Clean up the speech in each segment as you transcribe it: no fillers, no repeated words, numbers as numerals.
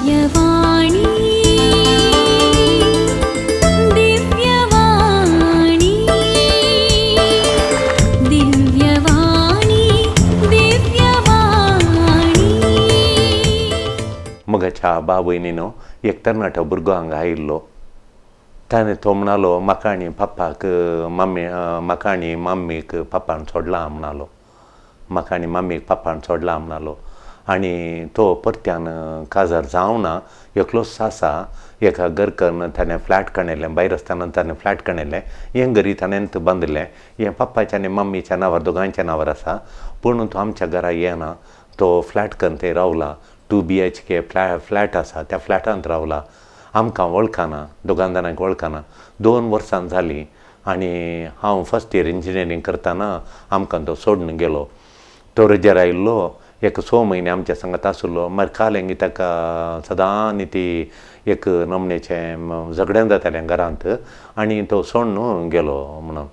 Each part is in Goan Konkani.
दिव्यवाणी दिव्यवाणी दिव्यवाणी दिव्यवाणी. मगाच्या बाबयनीनो एक तरणाटो भुरगो हांगा आयिल्लो. ताणें तो म्हणालो म्हाका आनी पप्पाक मम्मी, म्हाका आनी मम्मीक पप्पान सोडला म्हणालो, म्हाका आनी मम्मीक पप्पान सोडला म्हणालो. आनी तो परत्यान काजार जावना, एकलोच आसा. एका घरकन्न ताणें फ्लॅट काडिल्लें, भायर आसतना ताणें फ्लॅट काडिल्लें, हें घरी ताणें बांदिल्लें. हें पप्पाच्या आनी मम्मीच्या नांवार, दोगांयच्या नांवार आसा. पूण तो आमच्या घरा येना, तो फ्लॅट कन्न थंय रावला. 2 BHK flat आसा, त्या फ्लॅटांत रावला. आमकां वळखना, दोगां जाणांक वळखना. 2 वर्सां जालीं आनी हांव फर्स्ट इयर इंजिनियरींग करतना आमकां तो सोडून गेलो. तो रजेर आयिल्लो, एक 6 म्हयने आमच्या सांगात आशिल्लो. मागीर कालेंगी ताका सदां न्ही ती एक नमनेचें झगडें जातालें घरांत आनी तो सोडून गेलो म्हणून.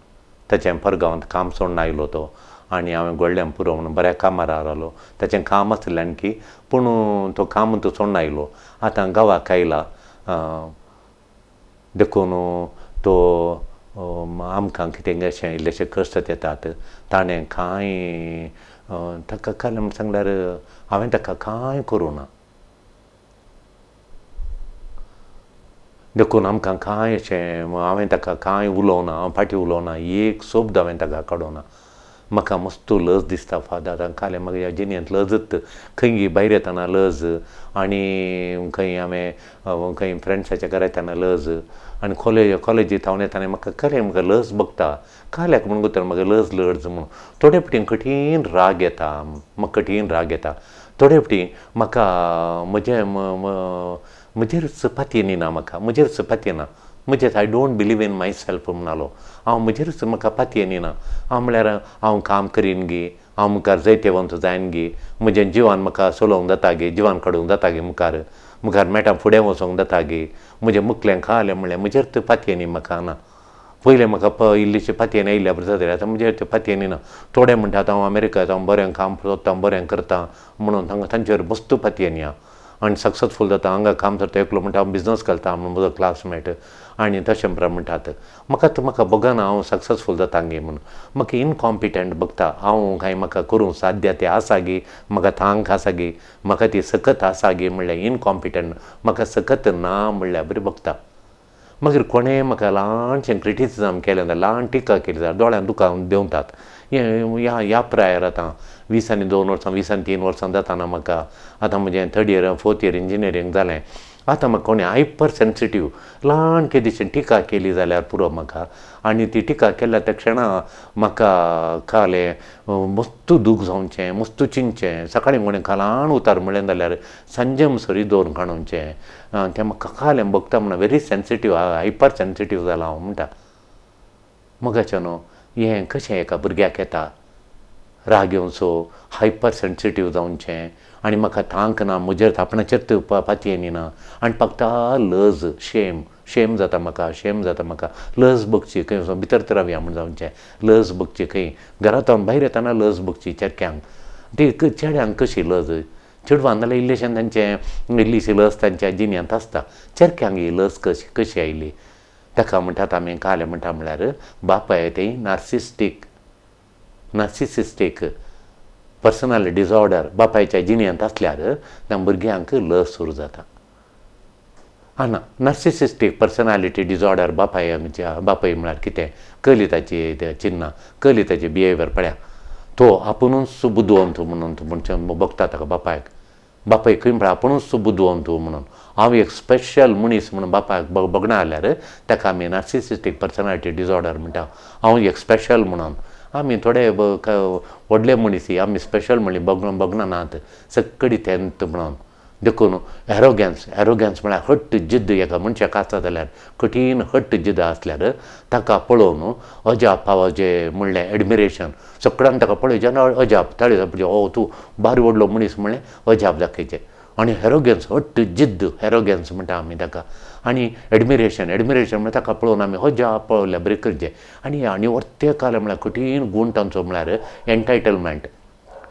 ताचें परगांवांत काम सोडून आयलो तो आनी हांवें गोडल्यान पुरो म्हणून बऱ्या कामार रावलो. ताचें काम आसलें आणकी, पूण तो काम तो सोडून आयलो. आतां गांवाक आयला देखून तो आमकां कितें अशें इल्लेशें कश्ट येतात. ताणें कांय ताका काल म्हण सांगल्यार हांवें ताका कांय करूं ना, देखून आमकां कांय अशें हांवें ताका कांय उलोवना, हांव फाटीं उलोवना, एक शब्द हांवें ताका काडूना. म्हाका मस्त लज दिसता फादर. काल म्हाका जिणेंत लजत, खंय भायर येतना लज, आनी खंय हांवें खंय फ्रेंड्साच्या घरा येतना लज, आनी कॉलेजीत हांव येतना म्हाका खरें म्हाका लज बगता. काल्याक म्हण गोतर म्हाका लज लज म्हणून थोडे फावटी कठीण राग येता, म्हाका कठीण राग येता. थोडे फावटी म्हाका म्हजें म्हजेरूच पातयेनी ना, म्हाका म्हजेरूच पातयेना, म्हजेच I don't believe in myself म्हणालो. हांव म्हजेरूच म्हाका पातयेनी ना. हांव म्हळ्यार हांव काम करीन गी, हांव मुखार जैतेवंत जायन गी, म्हजें जिवान म्हाका चलोवंक जाता गी, जिवान काडूंक जाता गी, मुखार मुखार मेटां फुडें वचोंक जाता गी, म्हजें मुखलें खालें म्हणलें म्हजेर तें पातयेनी म्हाका ना. पयलें म्हाका इल्लीशी पातयेन आयिल्ल्या बरें जातालें, आतां म्हजेर तें पातयेनी ना. थोडे म्हणटात हांव अमेरिका हांव बरें काम सोदतां, बरें करतां म्हणून हांगा तांचेर मस्त पातयेनी आहा आनी सक्सेसफूल जाता. हांगा काम करता एकलो म्हणटा हांव बिजनस घालता म्हणून म्हजो क्लासमेट, आनी तशें म्हणटात. म्हाका तो म्हाका बगना हांव सक्सेसफूल जाता गे म्हणून, म्हाका इनकॉम्पिटंट बगता. हांव कांय म्हाका करूंक साध्य तें आसा गे, म्हाका तांक आसा गे, म्हाका ती सकत आसा गे म्हणल्यार इनकॉम्पिटंट, म्हाका सकत ना म्हणल्यार बरी बगता. मागीर कोणें म्हाका ल्हानशें क्रिटिसिजम केलें जाल्यार, ल्हान टिका केली जाल्यार दोळ्यान दुकां देंवतात. ह्या ह्या प्रायर आतां 20 आनी 2 वर्सां, 20 आनी 3 वर्सां जाताना म्हाका आतां म्हजें 3rd year 4th year engineering जालें. आतां म्हाका कोणें हायपर सेन्सिटीव ल्हान केदीशी टिका केली जाल्यार पुरो म्हाका, आनी ती टिका केल्या त्या क्षणा म्हाका कालें मस्त दूख जावचें, मस्त चिंतचें. सकाळीं कोणें ल्हान उतार म्हणलें जाल्यार सांजे सरी दोन काडूचें तें म्हाका कालें बगता म्हणून व्हेरी सेन्सिटीव, हायपर सेन्सिटीव जालां हांव म्हणटा. मगाचें न्हू हें कशें एका भुरग्याक येता राग येवचो, हायपर सेन्सिटीव जावचें, आनी म्हाका तांक ना, म्हजेर आपणाचेर पातयेनी ना, आनी फक्त लज, शेम, शेम जाता म्हाका, शेम जाता म्हाका, लज बगची खंय वचोन भितर तर रावया म्हूण जावचें, लज बगची खंय घरांत हांव भायर येतना लज बगची चेरक्यांक. ती चेड्यांक कशी लज, चेडवान जाल्यार इल्लेशें तांचें इल्लीशी लज तांच्या जिन्यांत आसता, चेरक्यांक ही लज कशी कशी आयली? ताका म्हणटात आमी कालें म्हणटा म्हळ्यार बापाय तें नार्सिस्टीक, नार्सिसिस्टीक पर्सनल डिसऑर्डर बापायच्या जिन्यांत आसल्यार त्या भुरग्यांक लज सुरू जाता. आं ना, नार्सिसिस्टीक पर्सनालिटी डिसऑर्डर बापायच्या, बापाय म्हळ्यार कितें, कली ताची चिन्नां, कली ताची बिहेवियर पळया, तो आपुणूच बुदवंत म्हणून म्हणचे बगता ताका बापायक, बापाय खंय पळय आपुणूच बुदवंत म्हणून, हांव एक स्पेशल मनीस म्हणून बापायक बगना जाल्यार ताका आमी नार्सिसिस्टीक पर्सनालिटी डिसऑर्डर म्हणटा. हांव एक स्पेशल म्हणून, आमी थोडे व्हडले मनीस आमी स्पेशल म्हणली बगना नात, सगळी तेंत म्हणून. देखून एरोगन्स, एरोगन्स म्हळ्यार हट्ट जिद्द एका मनशाक आसता जाल्यार, कठीण हट्ट जिद्द आसल्यार ताका पळोवन अजाप जे म्हणलें एडमिरेशन, सगळ्यांक ताका पळयचें आनी अजाप ताळी जावपाची, ओ तूं बारी व्हडलो मनीस म्हणलें अजाप दाखयचें. आनी एरोगन्स, हट्ट जिद्द, एरोगन्स म्हणटा आमी ताका. आनी एडमिरेशन, एडमिरेशन म्हळ्यार ताका पळोवन आमी अजाप पळयल्यार बरें करचें. आनी आनी वर्ते काल म्हळ्यार कठीण गूण तांचो म्हळ्यार एन्टायटलमेंट.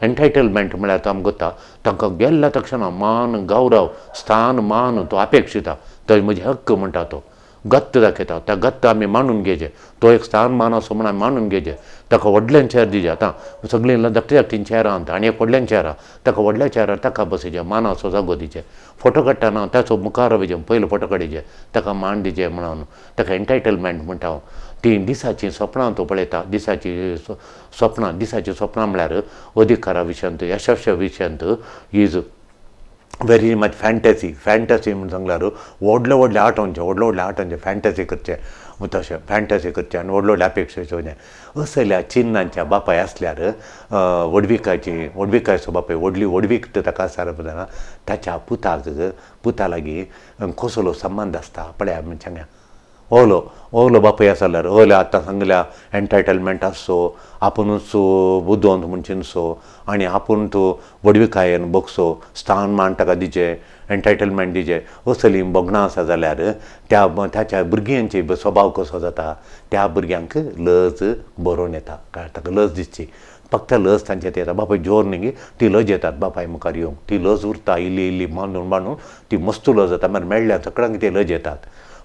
एन्टायटलमेंट म्हळ्यार आमकां गोता तांकां गेल्ल्या तक्षणा मान गौरव स्थान मान तो अपेक्षिता, तो म्हजे हक्क म्हणटा, तो गत्त दाखयता, त्या गत्त आमी मानून घेवचें, तो एक स्थान मान असो म्हूण आमी मानून घेवचें, ताका व्हडल्यान चेर दिवचें. आतां सगळीं धाकटी धाकटीं चेरां आतां आनी एक व्हडल्यान चेर आहा, ताका व्हडल्या चेरार ताका बसयचें, मानाचो जागो दिवचें. फोटो काडटना ताचो मुखार वयचें, पयलो फोटो काडचें, ताका मान दिवचें म्हणून ताका एन्टायटलमेंट म्हणटा हांव. तीं दिसाचीं सपनां तो पळयता, दिसाचीं सपनां, दिसाचीं सपनां म्हळ्यार अधिकारा विशयांत, यशस्या विशयांत is very much fantasy. Fantasy म्हूण सांगल्यार व्हडले व्हडले आठवणचे, व्हडले व्हडले आठवणचे फॅन्टसी करचें, तशें फॅन्टसी करचें आनी व्हडले व्हडले अपेक्षा. असल्या चिन्नांच्या बापाय आसल्यार व्हडविकायची, व्हडविकायचो बापाय, व्हडली व्हडवीक ताका आसा पळयतना ताच्या पुताक, पुता लागीं कसलो संबंद आसता पळया मनशांक. ओलो ओलो बापूय आसा जाल्यार ओल्या आतां सांगल्या एन्टायटलमेंट आसचो, आपुणूच बुदवंत म्हूण चिंतचो आनी आपूण तो व्हडविकायेन बगचो, स्थान मान ताका दिवचें, एन्टायटलमेंट दिवचें, असलीं भोगणां आसा जाल्यार त्या ताच्या भुरग्यांची स्वभाव कसो जाता, त्या भुरग्यांक लज बरोवन येता, ताका लज दिसची, फक्त लज तांचे येता. बापाय जोर न्ही ती लज येतात बापाय मुखार येवंक, ती लज उरता इल्ली इल्ली बांदून बांदून ती मस्त लज जाता. मागीर मेळ्ळ्यार सगळ्यांक ती लज येतात.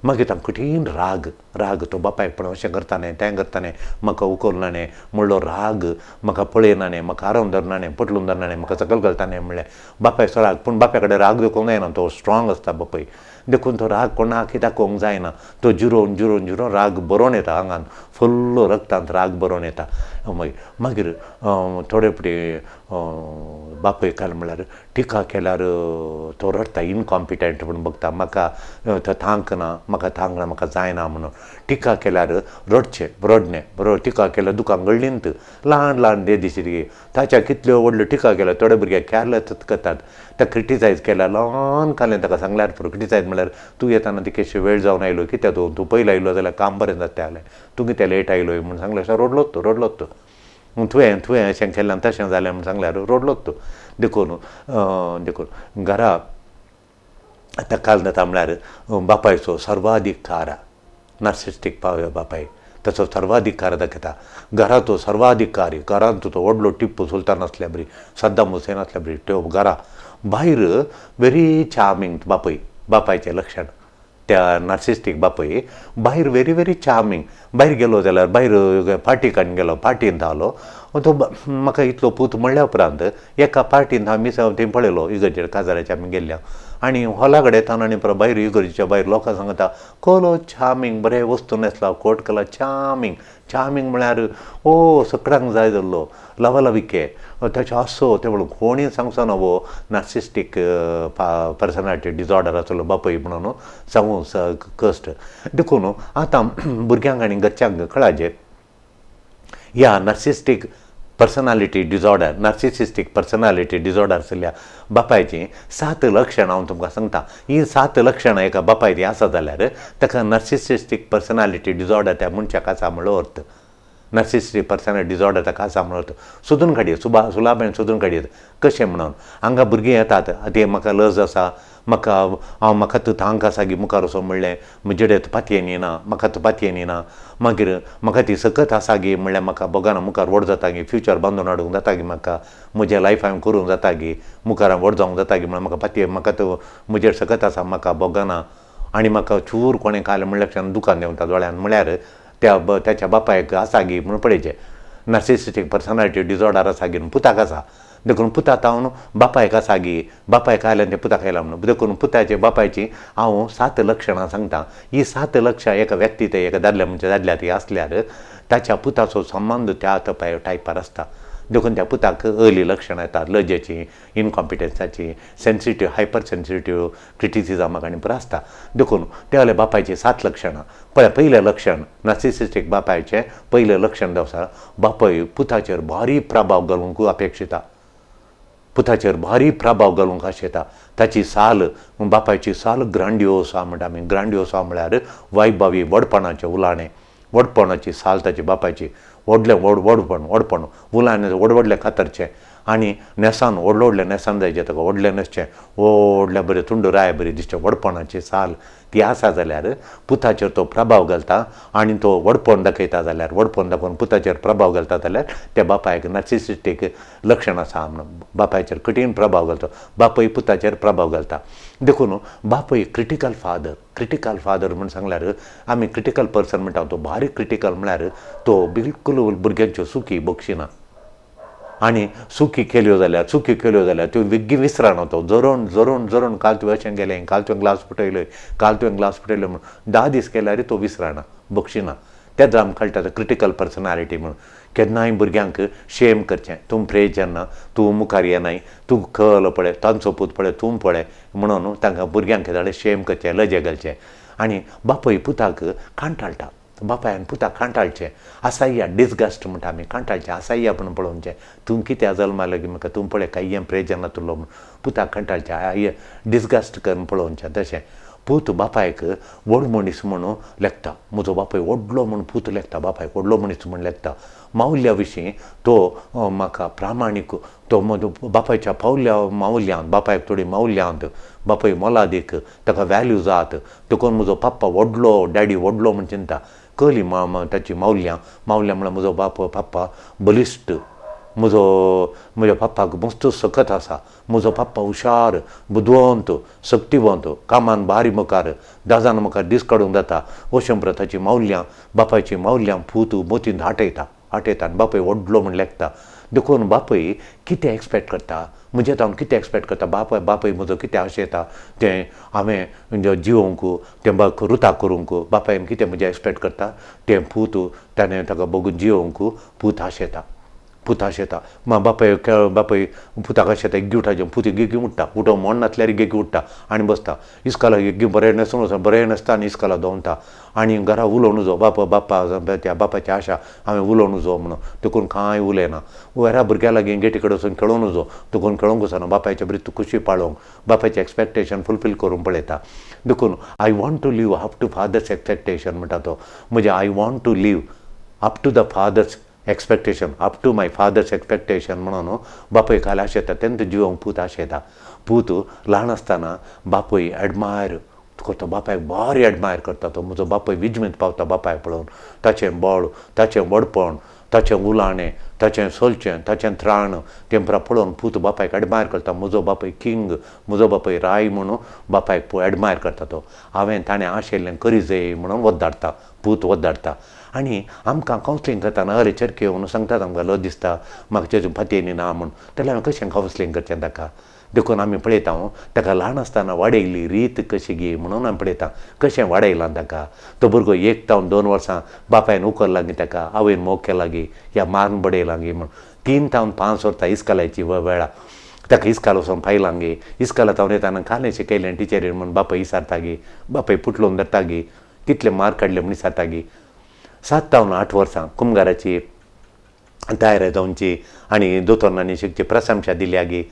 मागीर तांकां कठीण राग, राग तो बापायक पण अशें करता न्ही, तें करता न्ही, म्हाका उखलना न्ही म्हणलो राग, म्हाका पळयना न्ही, म्हाका आराम धरना न्ही, पटलून धरना न्ही, म्हाका सकयल घालता न्ही म्हणलें बापायचो राग. पूण बापाय कडेन राग दाखोवंक जायना, तो स्ट्रॉंग आसता बापूय, देखून तो राग कोणाक दाखोवंक जायना, तो जिरोवन जिरोवन जिरोवन राग बरोवन येता, आंगान फुल्ल रगतांत राग बरोवन येता. मागीर मागीर थोडे फावटी बापूय काल म्हळ्यार टिका केल्यार तो रडटा, इनकॉम्पिटंट म्हूण बगता, म्हाका तांक ना, म्हाका तांक ना, म्हाका जायना म्हणून टिका केल्यार रडचें, रडणें, टिका केल्यार दुकां गळ्ळींत ल्हान ल्हान ते दिसली ताच्या कितल्यो व्हडल्यो टिका केल्यार थोडे भुरगे केअरलेस करतात, ते क्रिटिसायज केल्यार ल्हान काल्यान ताका सांगल्यार पुरो. क्रिटिसायज म्हळ्यार तूं येताना तिकेशी वेळ जावन आयलो, कित्याक तूं तूं पयलो आयलो जाल्यार काम बरें जाता जालें, तूं कित्याक लेट आयलो म्हूण सांगल्यार रडलोच तूं, रडलोच तूं, तुवें तुवें अशें केलें आनी तशें जालें म्हूण सांगल्यार रडलोच तूं. देखून देखून घरा तकाल जाता म्हळ्यार बापायचो सर्वाधिकार, नार्सिस्टीक बापाय ताचो सर्वाधिकार दाखयता, घराचो सर्वाधिकारी, घरांत तो व्हडलो टिप्पू सुलतान आसल्या बरी, सद्दाम हुसेन आसल्या बरी त्यो घरा भायर व्हेरी चार्मींग बापूय, बापायचें लक्षण त्या नार्सिस्टीक बापूय भायर व्हेरी व्हेरी चार्मींग. भायर गेलो जाल्यार भायर पार्टी काडून गेलो, पार्टींत आलो तो म्हाका इतलो पूत म्हणल्या उपरांत एका पार्टींत आमी थंय पळयलो इगर्जेर काजाराचे आमी गेल्ल्या आनी हॉला कडेन येताना आनी परत भायर इगर्जेच्या भायर लोकांक सांगता कोलो चार्मींग, बरें वस्तू न्हेसला, कोट केला, चार्मींग. चार्मींग म्हळ्यार ओ सगळ्यांक जाय जाल्लो लवलविके ताचो आसो ते म्हणून कोणीय सांगचो ना वो नार्सिस्टीक पर्सनालिटी डिजॉर्डर आसलो बापूय म्हणून सांगू कश्ट. देखून आतां भुरग्यांक आनी घरच्यांक कळाचें ह्या narcissistic personality disorder, narcissistic personality disorder आशिल्ल्या बापायचीं 7 लक्षणां हांव तुमकां सांगता. हीं 7 लक्षणां एका बापायचीं आसा जाल्यार ताका नार्सिसिस्टीक पर्सनालिटी डिजॉर्डर त्या मनशाक आसा म्हणलो अर्थ, नार्सिसिस्टीक पर्सनालिटी डिजॉर्डर ताका आसा म्हणलो अर्थ. सोदून काडयेत, सुलाबेन सोदून काडयेत कशें म्हणून हांगा भुरगीं येतात ते म्हाका लज आसा, म्हाका हांव म्हाका तूं तांक आसा गी मुखार वचो म्हणलें म्हजे कडेन पातयेन येना, म्हाका तूं पातयेन येना, मागीर म्हाका ती सकत आसा गी म्हणल्यार म्हाका बोगाना मुखार व्हड जाता गी, फ्युचर बांदून हाडूंक जाता गी, म्हाका म्हजें लायफ हांवें करूंक जाता गी, मुखार हांव व्हड जावंक जाता गी म्हणल्यार म्हाका पातये म्हाका तूं म्हजेर सकत आसा, म्हाका बोगाना आनी म्हाका चूर कोणें खालें म्हणल्यार लक्षान दुकान देंवता दोळ्यान म्हळ्यार त्या ताच्या बापायक आसा गी म्हणून पळयचें. नार्सिसिस्टीक पर्सनालिटी डिजॉर्डर आसा गी पुताक आसा, देखून पुता तावन बापायक आसा गी, बापायक आयल्यान तें पुताक आयला म्हणून, देखून पुताचे बापायची हांव 7 लक्षणां सांगता. ही 7 लक्षणां एका व्यक्ती ते एका दादल्या म्हणजे दादल्या ती आसल्यार ताच्या पुताचो संबंद त्या टायपार आसता. देखून त्या पुताक अर्ली लक्षणां येतात, लजेची, इनकॉम्पिटन्साची, सेन्सिटीव, हायपर सेन्सिटीव क्रिटिसिजमाक आनी पुरो आसता. देखून त्या बापायचीं 7 लक्षणां पळय. पयलें लक्षण नार्सिसिस्टीक बापायचें पयलें लक्षण जावन आसा बापाय पुताचेर भारी प्रभाव घालूंक अपेक्षिता, पुताचेर भारी प्रभाव घालूंक आशेता. ताची साल, बापायची साल ग्रांडियोसा म्हणटा आमी. ग्रांडियोसा म्हळ्यार वैभवी, व्हडपणाचें उलाणें, व्हडपणाची साल ताची बापायची, व्हडलें व्हड व्हडपण, व्हडपण उलाणें, व्हड व्हडलें कातरचें आनी न्हेसान व्हडले व्हडले न्हेसान जायचें ताका, व्हडलें न्हेसचें, व्हडल्या बरें तुंडुराय बरी दिसचें, व्हडपणाची साल ती आसा जाल्यार पुताचेर तो प्रभाव घालता आनी तो व्हडपण दाखयता जाल्यार, व्हडपण दाखोवन पुताचेर प्रभाव घालता जाल्यार त्या बापायक नार्सिसिस्टीक लक्षण आसा म्हणून बापायचेर कठीण प्रभाव घालता, बापूय पुताचेर प्रभाव घालता. देखून बापूय क्रिटिकल फादर, क्रिटिकल फादर म्हूण सांगल्यार आमी क्रिटिकल पर्सन म्हणटा, तो बारीक क्रिटिकल म्हळ्यार तो बिलकूल भुरग्यांच्यो सुखी बक्षिना आनी सुकी केल्यो जाल्यार, चुकी केल्यो जाल्यार त्यो वेगळी विसराना तो, जरोवन जरोवन जरोवन काल तुवें अशें गेलें, काल तुवें ग्लास फुटयलो, काल तुवें ग्लास फुटयलो म्हूण 10 दीस केल्यार तो विसराना, बक्षिना. तेन्ना आमकां कळटा क्रिटिकल पर्सनालिटी म्हणून. केन्नाय भुरग्यांक शेम करचें, तूं प्रेज जेन्ना तूं मुखार येनाय, तूं कल पळय, तांचो पूत पळय, तूं पळय म्हणून तांकां भुरग्यांक जाल्यार शेम करचें, लजे घालचें. आनी बापूय पुताक कांटाळटा, बापायन पुताक कांटाळचें, आसाया डिसगस्ट म्हणटा आमी, कांटाळचें, आसाया म्हणून पळोवचें, तूं कित्याक जल्मालो की म्हाका, तूं पळय कांय प्रेज नातुल्लो म्हूण पुताक कांटाळचें, I disgust करून पळोवचें. तशें पूत बापायक व्हड मनीस म्हणून लेखता, म्हजो बापूय व्हडलो म्हूण पूत लेखता, बापायक व्हडलो मनीस म्हूण लेखता. मावल्या विशीं तो म्हाका प्रामाणीक, तो म्हजो बापायच्या पावल्या मावल्यांत, बापायक थोडी मावल्यांत, बापूय मोलादीक, ताका व्हॅल्यू जात, देखून म्हजो पप्पा व्हडलो, डॅडी व्हडलो म्हूण चिंता. कली ताची मावल्यां, मावल्यां म्हळ्यार म्हजो बाप पप्पा बलिश्ट, म्हजो म्हज्या पप्पाक मस्त सकत आसा, म्हजो पप्पा हुशार, बुदवंत, शक्तिवंत, कामान बारी मुखार, दाजान मुखार दीस काडूंक जाता. अशें म्हणटा ताची मावल्यां, बापायची मावल्यां पूत मोतींत आटयता, आटयता आनी बापूय व्हडलो म्हूण लेखता. देखून बापूय कितें एक्सपेक्ट करता, म्हजें हांव कितें एक्सपेक्ट करता, बापूय बापूय म्हजो कितें आशेता तें हांवें जिवोवंक, तें रुता करूंक, बापायन कितें म्हजें एक्सपेक्ट करता तें पूत ताणें ताका बगून जिवोवंक पूत आशेता, पूत आशेता. बापूय बापूय पुताक आशेता, एग्गी उठाचें, पूत एग्गी उठ्ठा, उठोवंक मोड नासल्यार एग्गी उठ्ठा आनी बसता. इस्कोलाक एग्गी बरें न्हेसून वचोन बरें न्हेसता आनी इस्कोलाक दवरता आनी घरा उलोवं नजो, बापा बाप्पा त्या बापाची आशा हांवें उलोवं नजो म्हणून, देखून कांय उलयना. वेरा भुरग्यां लागीं गेटी कडेन वचून खेळों नजो, देखून खेळोंक वचना, बापायचे बरी खुशी पाळोवंक, बापायचें एक्सपेक्टेशन फुलफील करूंक पळयता. देखून I want to live up to father's expectation म्हणटा तो, म्हजें I want to live up to the father's expectation, up to my father's expectation म्हणून बापूय काल आशेता, तेन्ना जिवोवंक पूत आशेता. पूत ल्हान आसतना बापूय एडमायर करता, बापायक भारी एडमायर करता तो, म्हजो बापूय विजमीत पावता बापायक पळोवन, ताचें बळ, ताचें व्हडपण, ताचें उलाणें, ताचें सोलचें, ताचें त्राण, तें पळोवन पूत बापायक एडमायर करता, म्हजो बापूय किंग, म्हजो बापूय राय म्हणून बापायक एडमायर करता तो. हांवें ताणें आशिल्लें करी जाय म्हणून वद्दाडटा, पूत वद्दाडटा. आनी आमकां कावन्सिलींग करतना अरे चरखे येवन सांगतात आमकां लज दिसता, म्हाका चेडूं पातयेनी ना म्हूण, जाल्यार हांवें कशें कावन्सिलींग करचें ताका. देखून आमी पळयता ताका ल्हान आसतना वाडयल्ली रीत कशी गी म्हणून आमी पळयता, कशें वाडयलां ताका. तो भुरगो 1 जावन 2 वर्सां बापायन उखल्ला गी ताका, आवयन मोग केला गी या मारून बडयलां गी म्हूण. 3 जावन 5 वर्सां इस्कोलाची वेळा ताका इस्कोल वचोन पायलां गी, इस्कोला जावन येताना कालें शिकयलें टिचरीन म्हूण बापूय विचारता गी, बापूय पुटलोवन धरता गी, कितले मार्क काडले म्हूण विचारता गी. 7 जावन 8 वर्सां कुमगाराची तयारी जावची आनी दोतोरांनी शिकची प्रशंसा दिल्या गी,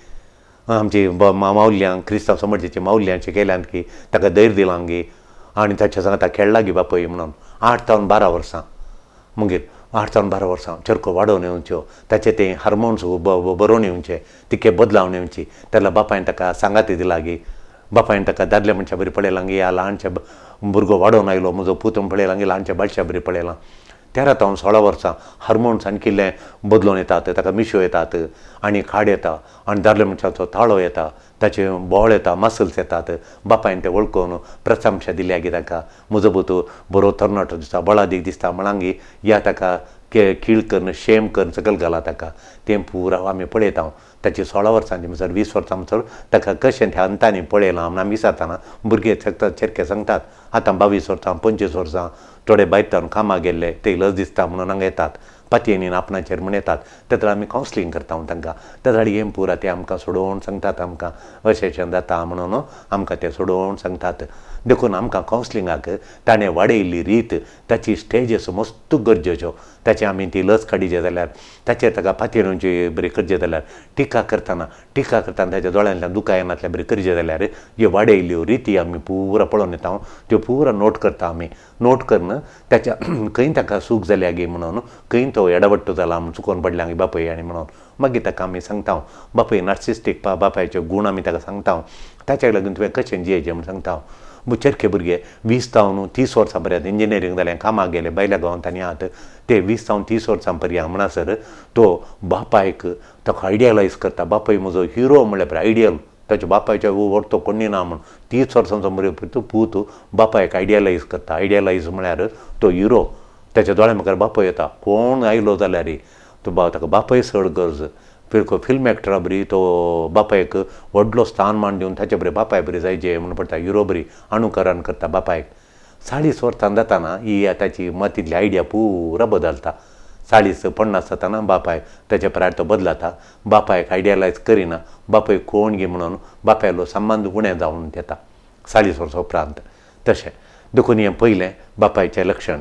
आमची मावल्यां क्रिस्तांव समाजाची मावल्यां शिकयल्यान की ताका धैर्य दिलां गी आनी ताच्या सांगता खेळ्ळा गी बापूय म्हणून. 8 जावन 12 वर्सां मागीर 8 जावन 12 वर्सां चरको वाडोवन येवच्यो, ताचे ते हार्मोन्स बरोवन येवचे, तिके बदलावन येवची. तेन्ना बापायन ताका सांगाती दिला गी, बापायन ताका दादल्या मनशा बरी पळयलां गी, ह्या ल्हानशा भुरगो वाडोवन आयलो म्हजो पूत म्हूण पळयलां गी, ल्हानशा बाळशा बरी पळयलां. 13 जावन 16 वर्सां हार्मोन्स आनी बदलून येतात, ताका मिश्यो येतात आनी खाड येता आनी दादल्या मनशाचो ताळो येता, ताचें बोळ येता, मसल्स येतात. बापायन तें वळखून प्रशंसा दिल्या गी ताका, म्हजो पूत बरो तरणाटो दिसता, बळादीक दिसता म्हणांगी या ताका कीळ करून शेम करून सकयल घाला ताका. तें पुरा आमी पळयता ताची 16 वर्सांची म्हणसर 20 वर्सां म्हणसर ताका कशें त्या अंतांनी पळयलां म्हूण आमी विचारतना भुरगे चेरके सांगतात आतां 22 वर्सां 25 वर्सां थोडे भायर जावन कामाक गेल्ले ते लज दिसता म्हणून हांगा येतात, पातयेनीन आपणाचेर म्हूण येतात. तेन्ना आमी कावन्सिलींग करता तांकां, तेन्ना हें पुरा ते आमकां सोडोवन सांगतात, आमकां अशें अशें जाता म्हणून आमकां ते सोडोवन सांगतात. देखून आमकां कावन्सिलिंगाक ताणें वाडयल्ली रीत, ताची स्टेजीस मस्त गरजेच्यो, ताची आमी ती लज काडिचे जाल्यार, ताचेर ताका पातयेवची बरी करचें जाल्यार, टिका करतना टिका करतना ताच्या दोळ्यांतल्यान दुकां येनातल्या बरी करचें जाल्यार ह्यो वाडयल्ल्यो रिती आमी पुरा पळोवन येता, त्यो पुरा नोट करता आमी. नोट करून ताच्या खंय ताका सूख जाल्या गी म्हणून, खंय तो एडावट्टो जाला म्हूण चुकोन पडल्या बापय आनी म्हणून मागीर ताका आमी सांगता बापय नार्सिस्टीक बापायचे गूण आमी ताका सांगता, ताच्या लागून तुवें कशें जियेचें म्हूण सांगता. चरखे भुरगे 20 जावन 30 वर्सां पर्यंत इंजिनियरींग जालें, कामाक गेले, भायल्या गांवांत आनी आहात ते 20 जावन 30 वर्सां पर्यंत म्हणसर तो बापायक ताका आयडियलायज करता. बापाय म्हजो हिरो म्हणल्यार आयडियल, ताच्या बापायच्या व्हडतो कोणी ना म्हूण 30 वर्सांचो मरे पूत बापायक आयडियलायज करता. आयडियलायज म्हळ्यार तो हिरो, ताच्या दोळ्या मुखार बापाय येता, कोण आयलो जाल्यार तो ताका बापाय चड गरज. फिल्म एक्टरा बरी तो बापायक व्हडलो स्थान मान दिवन ताचे बरे बापाय बरी जायचे म्हणून पडटा, हिरो बरी अनुकरण करता बापायक. 40 वर्सां जाताना ही ताची मतींतली आयडिया पुरा बदलता. 40-50 जाताना बापाय ताचे प्राय तो बदलता, बापायक आयडियलायज करिना, बापाय कोण गी म्हणून बापायलो संबंद उणें जावन येता 40 वर्सां उपरांत. तशें देखून हें पयलें बापायचें लक्षण,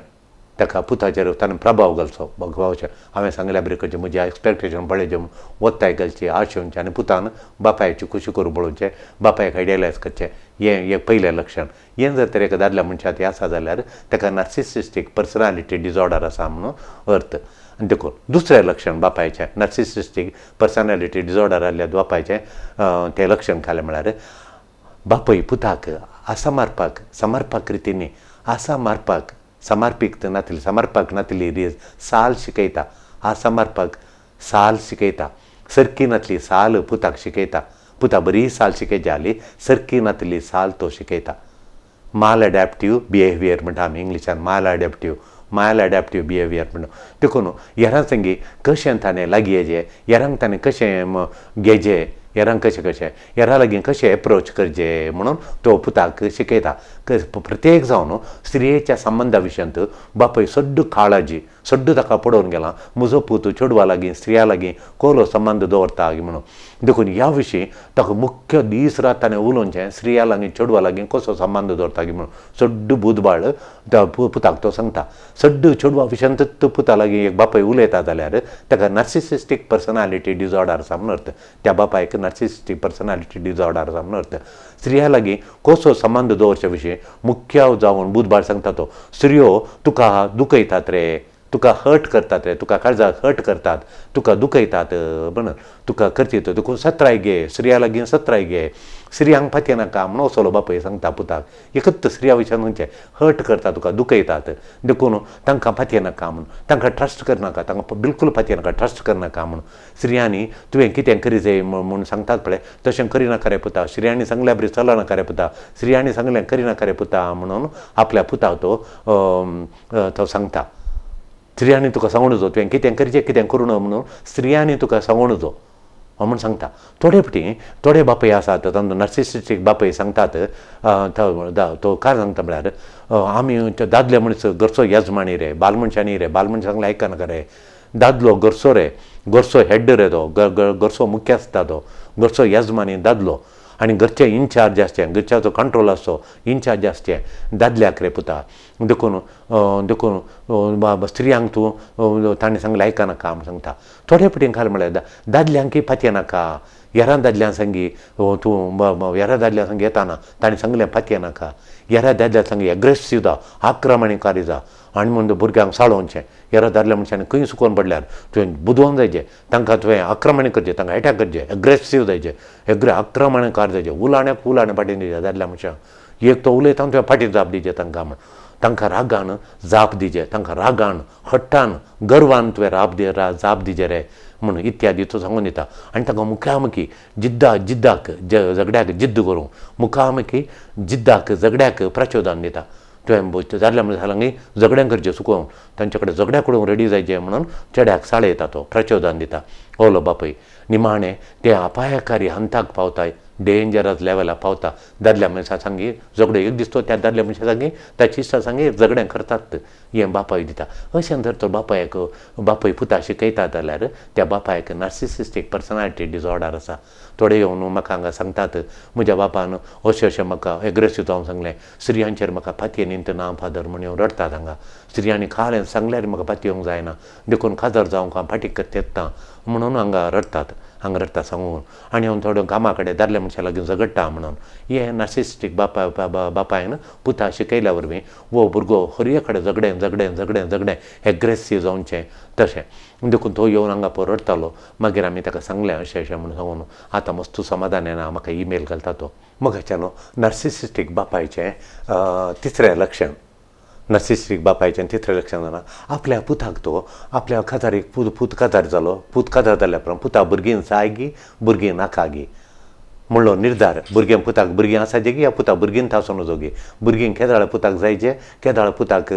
ताका पुताचेर ताणें प्रभाव घालचो. भावाचेर हांवें सांगल्या बरें करचें, म्हजें एक्सपेक्टेशन पळयचें, वत्ताय घालची, आश येवचें आनी पुतान बापायची खुशी करूं पळोवचें, बापायक आयडियलायज करचें, हें हें पयलें लक्षण. हें जर तर एका दादल्या मनशाक आसा जाल्यार ताका नार्सिसिस्टीक पर्सनालिटी डिसऑर्डर आसा म्हणून अर्थ. आनी देखून दुसरें लक्षण बापायचें नार्सिसिस्टीक पर्सनालिटी डिसऑर्डर आसल्या बापायचें तें लक्षण खालें म्हळ्यार बापय पुताक आसा मारपाक समर्पक रितींनी आसा मारपाक समर्पीक नातली समर्पक नातली रीत साल शिकयता, आसा मारपाक साल शिकयता, सरकी नातली साल पुताक शिकयता, पुता बरी साल शिकयत जाली सरकी नातली साल तो शिकयता. माल एडॅप्टीव बिहेवियर म्हणटा आमी इंग्लिशान, माल एडॅप्टीव बिहेवियर म्हणटा. देखून हेरां संगी कशें ताणें लागीं येजे, हेरांक ताणें कशें घेजे, हेरांक कशें कशें हेरां लागीं कशें एप्रोच करचें म्हणून तो पुताक शिकयता. प्रत्येक जावन स्त्रियेच्या संबंदा विशयांत बापय सड्ड काळजी सड्ड ताका पडोवन गेला, म्हजो पूत चेडवा लागीं स्त्रिया लागीं कोलो संबंद दवरता म्हणून. देखून ह्या विशीं ताका मुख्य दीस रात ताणें उलोवचें, स्त्रिया लागीं चेडवा लागीं कसो संबंद दवरता म्हणून सड्ड बुदबाळ त्या पुताक तो सांगता. सड्ड चेडवा विशयांतच पुता लागीं एक बापय उलयता जाल्यार ताका नार्सिसिस्टीक पर्सनालिटी डिसऑर्डर आसा म्हणून अर्थ, त्या बापायक नार्सिसिस्टीक पर्सनालिटी डिसऑर्डर आसा म्हणून अर्थ. स्त्रिया लागीं कसो संबंद दवरचे विशीं मुख्य जावन बुदबाळ सांगता तो, स्त्रियो तुका दुखयतात रे, तुका हर्ट करतात रे, तुका काळजाक हर्ट करतात, तुका दुखयतात म्हणून तुका करतीत, देखून सत्राय घे, स्त्रिया लागीं सत्राय घे, स्त्रियांक फाती नाका म्हणून असलो बापय सांगता पुताक. एकच स्त्रिया विशयान म्हणचें हर्ट करता, तुका दुखयतात, देखून तांकां फाती नाका म्हणून, तांकां ट्रस्ट करनाका, तांकां बिलकूल फाती नाका, ट्रस्ट करनाका म्हणून. स्त्रियांनी तुवें कितें करी जाय म्हूण सांगतात पळय तशें करिनाका रे पुता, स्त्रियांनी सांगल्या बरी चलनाका रे पुता, स्त्रियांनी सांगलें करिनाका रे पुता म्हणून आपल्या पुताक तो तो सांगता. स्त्रियांनी तुका सांगून जो तुवें कितें करचें कितें करूं न्हय म्हणून स्त्रियांनी तुका सांगून जो म्हूण सांगता. थोडे फावटी थोडे बापय आसात तांचो नार्सिसिस्टीक बापय सांगतात, तो काय सांगता म्हळ्यार आमी दादले मनीस घरचो येजमानी रे, बाल मनशांनी रे, बाल मनशां सांगलें आयकनाका रे, दादलो घरचो रे, घरचो हेड रे, तो घरचो मुख्य आसता, तो घरचो येजमानी दादलो आनी घरचे इन्चार्ज आसचें, घरच्याचो कंट्रोल आसचो, इन्चार्ज आसचें दादल्याक रे पुता. देखून देखून स्त्रियांक तूं ताणें सांगलें आयकनाका म्हूण सांगता. थोडे फावटी घाल म्हळ्यार दादल्यांकय फाती नाका, हेरां दादल्यां संगी तूं हेरां दादल्यां संगी येताना ताणें सांगलें फाती नाका, हेरां दादल्यां संगी एग्रेसीव जा, आक्रमणकारी जा आनी म्हूण भुरग्यांक साळोवचें, हेरां दादल्या मनशांनी खंय सुकोवन पडल्यार तुवें बुदोवन जायचें, तांकां तुवें आक्रमण करचें, तांकां एटॅक करचें, एग्रेसीव जायचें, आक्रमणकार जायचें, उलाण्याक उलाणें फाटीं दिवचें दादल्या मनशांक, एक तो उलयता तुवें फाटीं जाप दिवचें तांकां म्हण, तांकां रागान जाप दिवचें, तांकां रागान हट्टान गर्वान तुवें जाप दिवचें रे म्हणून इत्यादी तो सांगून दिता. आनी तांकां मुखामुखी जिद्दाक झगड्याक जिद्द करूंक मुखामुखी जिद्दाक झगड्याक प्रचोदन दिता. तुवें दादल्या मनशां लागीं झगडें करचें चुकोवंक, तांचे कडेन झगड्या करूंक रेडी जायचें म्हणून चेड्याक साळयता, तो प्रचोदन दिता. ओलो बापय निमाणें ते अपायकारी हंताक पावताय, डेंजरस लेवलाक पावता. दादल्या मनशां सांगी झगडें एक दीस तो त्या दादल्या मनशां सांगी ताची इश्टा सांगी झगडें करतात हें बापाय दिता. अशें जर तो बापायक बापय पुता शिकयता जाल्यार त्या बापायक नार्सिसिस्टीक पर्सनालिटी डिसऑर्डर आसा. थोडे येवन म्हाका हांगा सांगतात म्हज्या बापान अशें अशें म्हाका एग्रेसीव जावन सांगलें, स्त्रियांचेर म्हाका फाती न्हिंत ना फादर म्हण येवन रडटात हांगा, स्त्रियांनी खालें सांगल्यार म्हाका फाती येवंक जायना, देखून काजार जावंक हांव फाटीं करतेच ना म्हणून हांगा रडटात, हांगा रडटा सांगून. आनी हांव थोड्यो कामा कडेन दादल्या मनशां लागीं झगडटा म्हणून. हें नार्सिसिस्टीक बापायन पुता शिकयल्या वरवीं वो भुरगो हरये कडेन झगडें झगडें झगडें झगडें एग्रेसीव जावचें तशें. देखून तो येवन हांगा पळय रडटालो. मागीर आमी ताका सांगलें अशें अशें म्हणून सांगून आतां मस्त समाधान येना, म्हाका ईमेल घालता तो. मोगाच्यानो, नार्सिसिस्टीक बापायचें तिसरें लक्षण, नार्सिसिस्टीक बापायचें तिसरें लक्षण जाणा, आपल्या पुताक तो आपल्या काजारीक पूत काजार जालो, पूत काजार जाल्या उपरांत पुता भुरगीं जाय गी भुरगीं नाका गी म्हणलो निर्धार. भुरगें पुताक भुरगीं आसाचे गी या पुता भुरगीं आसूं जोगी, भुरगीं केदाळ पुताक जायचे केदाळ पुताक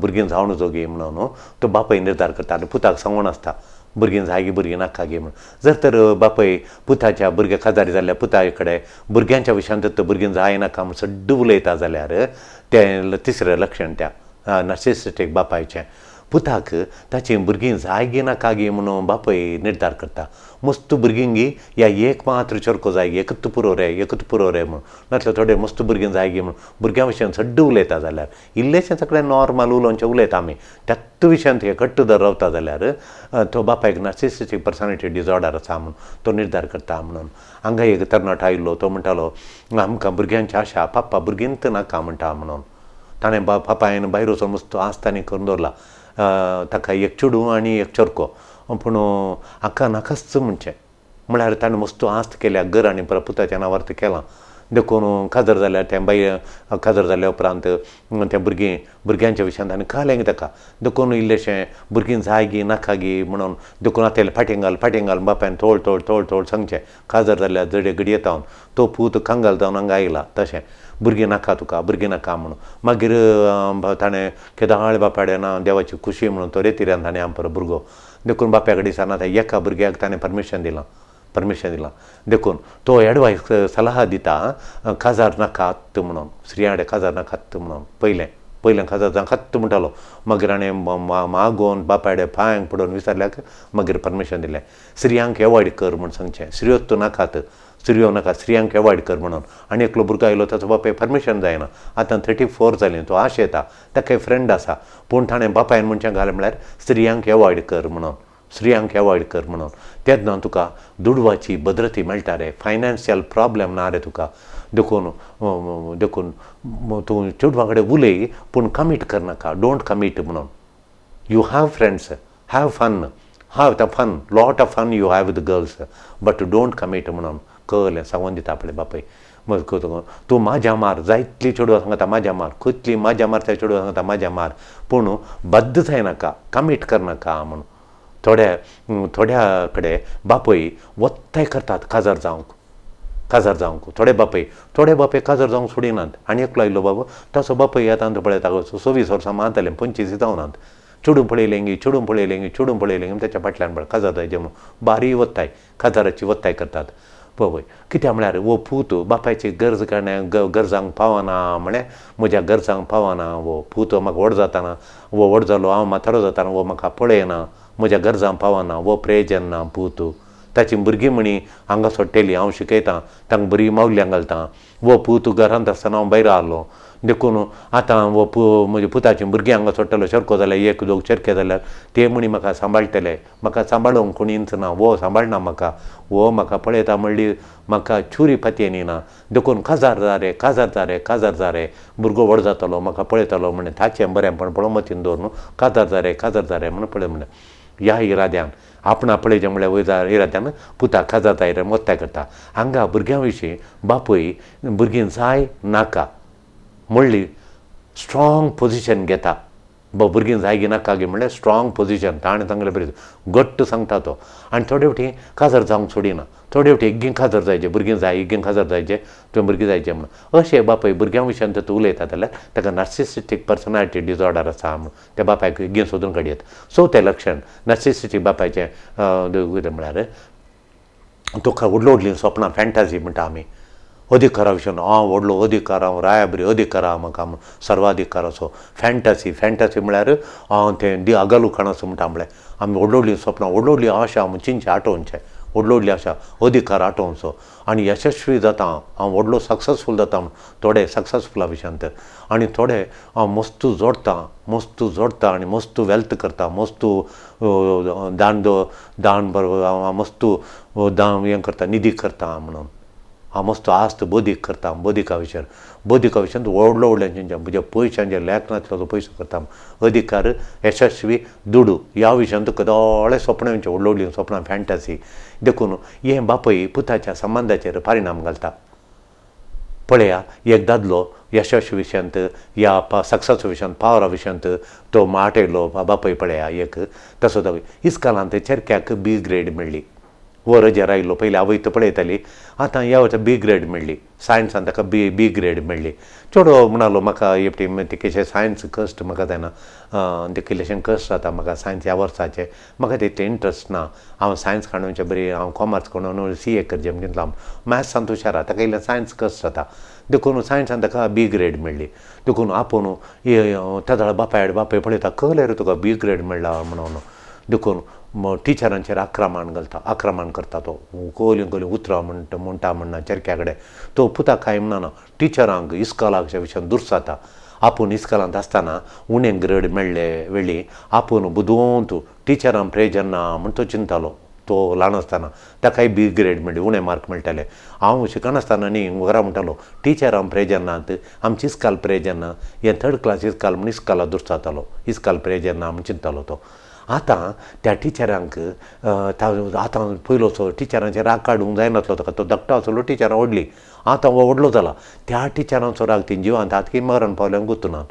भुरगीं जावन जोगी म्हणून तो बापाय निर्धार करता आनी पुताक सांगून आसता भुरगीं जाय गी भुरगीं नाका गी म्हणून. जर तर बापाय पुताच्या भुरग्या काजारी जाल्ल्या पुता कडेन भुरग्यांच्या विशयांत तर भुरगीं जाय नाका म्हूण सड्ड उलयता जाल्यार तें तिसरें लक्षण त्या नार्सिसिस्टीक बापायचें. पुताक ताचीं भुरगीं जाय गी नाका गी म्हणून बापाय निर्धार करता. मस्त भुरगीं गी या एक मात्र चरको जाय गी, एकूच पुरो रे, एकूच पुरो रे म्हणून, नातल्यार थोडे मस्त भुरगीं जाय गी म्हणून भुरग्यां विशयान सड्ड उलयता जाल्यार, इल्लेशें सगळें नॉर्मल उलोवचें उलयता आमी, त्याच विशयांत हे घट्ट जर रावता जाल्यार तो बापायक नार्सिसिस्टीक पर्सनॅलिटी डिसऑर्डर आसा म्हणून तो निर्धार करता म्हणून. हांगा एक तरणाटो आयिल्लो, तो म्हणटालो आमकां भुरग्यांची आशा, पाप्पा भुरगींच नाका म्हणटा म्हणून. ताणें पापायन भायर वचून मस्त आस्तानी करून दवरला, ताका एक चेडूं आनी एक चरको, पूण हाका नाकाच म्हणचें. म्हळ्यार ताणें मस्त आस्त केल्या, घर आनी पुताच्या नांवार तें केलां. देखून काजार जाल्यार तें बाय काजार जाल्या उपरांत तें भुरगीं भुरग्यांच्या विशयांत आनी कळ्ळें ताका. देखून इल्लेशें भुरगीं जाय गी नाका गी म्हणून देखून आतां फाटीं घाल फाटीं घाल बापायन थोळ थोळ थोळ थोळ सांगचें. काजार जाल्यार जडे घडये जावन तो पूत कंगाल जावन हांगा आयला तशें भुरगीं नाका तुका भुरगीं नाका म्हणून. मागीर ताणें केदाळ बापाय ना देवाची खुशी म्हणून तो रेतिऱ्यान ताणें आमपर भुरगो. देखून बाप्या कडेन दिसना आतां एका भुरग्याक ताणें परमिशन दिलां, परमिशन दिलां. देखून तो एडवायस सलाह दिता काजार नाकात म्हणून, स्त्रियां कडेन काजार नाकात म्हणून. पयलें पयलें काजार नाकात म्हणटालो, मागीर हाणें मागोवन बापाय कडेन पांयांक पडून विचारल्याक मागीर परमिशन दिलें. स्त्रियांक एवॉयड कर म्हूण सांगचें, स्त्रियो तूं नाकात, स्त्रियो नाका, स्त्रियांक एवॉयड कर म्हणून. आनी एकलो भुरगो आयलो ताचो बापाय परमिशन जायना, आतां 34 जालीं, तो आश येता, ताका फ्रेंड आसा, पूण ताणें बापायन म्हणचें घालें म्हळ्यार स्त्रियांक एवॉयड कर म्हणून, स्त्रियांक एवॉयड कर म्हणून. तेन्ना तुका दुडवाची भद्रती मेळटा रे, फायनान्शियल प्रॉब्लेम ना रे तुका. देखून देखून तूं चेडवां कडेन उलय पूण कमीट करनाका, don't commit म्हणून. You have friends, have fun, have the fun, lot of fun you have with girls, but don't commit म्हणून कळ्ळें सांगून दिता आपले बापाय. तूं म्हाज्या मार, जायतली चेडवां सांगता म्हाज्या मार, कितली म्हाज्या मार त्या चेडवां सांगता म्हाज्या मार, पूण बद्द जायनाका, कमीट करनाका म्हणून. थोड्या थोड्या कडेन बापूय वत्ताय करतात काजार जावंक, काजार जावंक. थोडे बापूय, थोडे बापूय काजार जावंक सोडिनात. आनी एकलो आयलो बाबू, ताचो बापूय आतां पळयता 26 वर्सां मारतालें, 25 जावनात, चेडूं पळयलें गी, चेडूं पळयलें गी, चेडूं पळयलें गी, ताच्या फाटल्यान पळय काजार जायचें म्हणून बारी वत्ताय, काजाराची वत्ताय करतात. पळय कित्याक म्हळ्यार हो पूत बापायची गरज काडणे गरजांक पावना म्हळें, म्हज्या गरजांक पावना हो पूत, म्हाका व्हड जाताना हो व्हड जालो, हांव म्हातारो जाताना हो म्हाका पळयना, म्हज्या गरजांक पावना, हो प्रयोजन ना पूत. ताची भुरगीं म्हणी हांगा सोडटेली, हांव शिकयतां तांकां बरी मावल्यां घालतां, हो पूत घरांत आसतना हांव भायर आहलो, देखून आतां हो म्हज्या पुताचीं भुरगीं हांगा सोडटलो, चरको जाल्यार एक दोग चरके जाल्यार ते म्हणी म्हाका सांबाळटले, म्हाका सांबाळूंक कोणीच ना, हो सांबाळना म्हाका, हो म्हाका पळयता म्हणली म्हाका चुरी पातयेनी ना, देखून काजार जा रे, काजार जा रे, काजार जा रे, भुरगो व्हड जातलो म्हाका पळयतलो म्हणे ताचें बरेंपण पळोवंक मतीन दवरून काजार जा रे, काजार जा रे म्हणून पळय म्हणलें. ह्या इराद्यान आपणा पळयचें म्हळ्यार इराद्यान पुता काजार जाय रे मोत्ताय करता. हांगा भुरग्यां विशीं बापूय भुरगीं जाय नाका म्हणली स्ट्रॉंग पोजिशन घेता. भुरगीं जाय गी नाका गी म्हणल्यार स्ट्रॉंग पोजिशन ताणें सांगलें बरें घट्ट सांगता तो. आनी थोडे फावटी काजार जावंक सोडिना, थोडे फावटी एगीन काजार जायचे, भुरगीं जाय एगीन काजार जायचे, तुवें भुरगीं जायचें म्हणून. अशें बापाय भुरग्यां विशयान तर उलयता जाल्यार ताका नार्सिसिस्टीक पर्सनॅलिटी डिसऑर्डर आसा म्हणून त्या बापायक एगीन सोदून काडयेत. सो तें लक्षण नार्सिसिस्टीक बापायचें कितें म्हळ्यार तुका व्हडलीं व्हडलीं सपनां, फॅन्टासी म्हणटा आमी, अधिकारा विशयान हांव व्हडलो अधिकार, हांव रायाबरी अधिकार आहा म्हाका म्हूण सर्वाधिकार असो फॅन्टासी. फॅन्टासी म्हळ्यार हांव तें अगलुखाण असो म्हणटा, म्हळ्यार आमी व्हडली व्हडलीं सपनां, व्हडली व्हडली आशा चिंतचें, आठोवचें, व्हडलो व्हडली आशा अधिकार आटोवचो आनी यशस्वी जाता हांव, व्हडलो सक्सेसफूल जाता म्हूण. थोडे सक्सेसफुला विशयांत आनी थोडे हांव मस्तू जोडटा, मस्तू जोडटा आनी मस्तू वेल्थ करता, मस्तू दान दान बरोबर हांव मस्तू दान हें करता, निधी करता म्हणून हांव मस्त आस्त बौद्धीक करता. बौद्धिका विशयान, बौद्धिका विशयांत व्हडलो व्हडल्या म्हज्या पयशांचे लेख नासलो तो पयसो करता. अधिकार, यशस्वी, दुडू ह्या विशयांत केदोळे सपनां येवचें, व्हडलो व्हडलीं सपनां, फॅन्टसी. देखून हें बापय पुताच्या संबंदाचेर परिणाम घालता. पळया, एक दादलो यशस्वी विशयांत या सक्सेस विशयांत, पावरा विशयांत तो आटयलो बापय पळया एक तसो तो इस्कालांत चेरक्याक बी ग्रेड मेळ्ळी. वो रजेर आयलो, पयलीं आवय तो पळयताली, आतां ह्या वर्सा बी ग्रेड मेळ्ळी. सायन्सान ताका बी बी ग्रेड मेळ्ळी. चेडो म्हणालो म्हाका एकटी तिकेशें सायन्स कश्ट म्हाका जायना, कितलेशें कश्ट जाता म्हाका सायन्स ह्या वर्साचें, म्हाका तितलें इंट्रस्ट ना, हांव सायन्स काडूनचें बरी हांव कॉमर्स काडून सी ए करचें म्हण चिंतलां. मॅथ्सान हुशार आहा, ताका इल्लें सायन्स कश्ट जाता, देखून सायन्सान ताका बी ग्रेड मेळ्ळी. देखून आपूण तेदोळा बापाय बापाय पळयता, कळ्ळें रे तुका बी ग्रेड मेळ्ळा म्हणून. देखून टिचरांचेर आक्रमण घालता, आक्रमण करता तो, कहलीं कहलीं उतरां म्हणटा म्हणटा म्हणना चेरक्या कडेन. तो पुताक कांय म्हणना, टिचरांक इस्कोलाच्या विशयान दुर्साता. आपूण इस्कोलांत आसतना उणें ग्रेड मेळ्ळे वेळी आपूण बुदवंत टिचरांक प्रेजन ना म्हण तो चिंतालो. तो ल्हान आसतना ताकाय बी ग्रेड मेळ्ळी, उणें मार्क मेळटाले. हांव शिकनासतना न्ही घरा म्हणटालो टिचरांक प्रेजन नात, आमची इस्काल प्रेजन ना, हें थर्ड क्लास इस्काल म्हण इस्काला दुर्सातालो, इस्काल प्रेजन ना म्हण चिंतालो तो. आतां त्या टिचरांक आतां पयलोचो टिचरांचेर राग काडूंक जायनासलो ताका, तो धाकटो आसलो टिचरां व्हडली, आतां हो व्हडलो जाला, त्या टिचरांचो राग ती जिवांत आतां की मरण पावल्यार गुतूना.